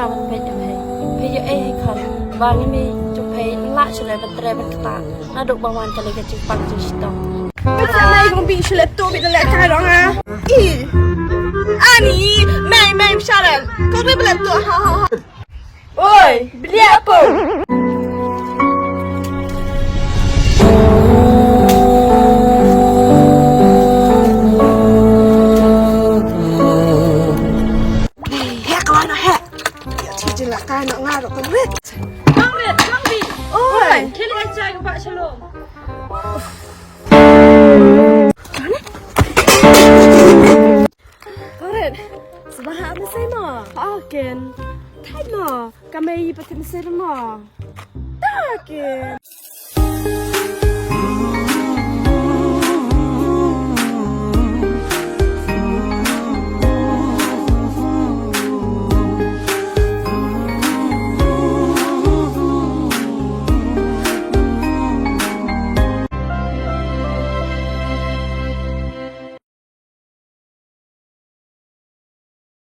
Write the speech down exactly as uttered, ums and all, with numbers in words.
Ban peit em hei. Phi ïoh ei hei khon. Ba ngi mei jong phi lah shu leh ban trei ban ktah. Naduh ba wan ka lei ka jingpang jingshitom. Peit sa mei kong bih shu leh tu bih da leh kai dong ah. Ih. Ani, mei mei Sharon. Kong bih ba leh tu ha ha ha. Oi, beliak pun. Heh, ka wan heh. Ïa, ti jin la ka na nga ro kan wit. Kong Rit, Kong Bih. Oi. Khie leit ai chai ka Bah Shalom. Kong Rit, sbah ha mynsiem mo. Ha ken. Thait mo. Ka mei pat mynsiem mo. Ta ken.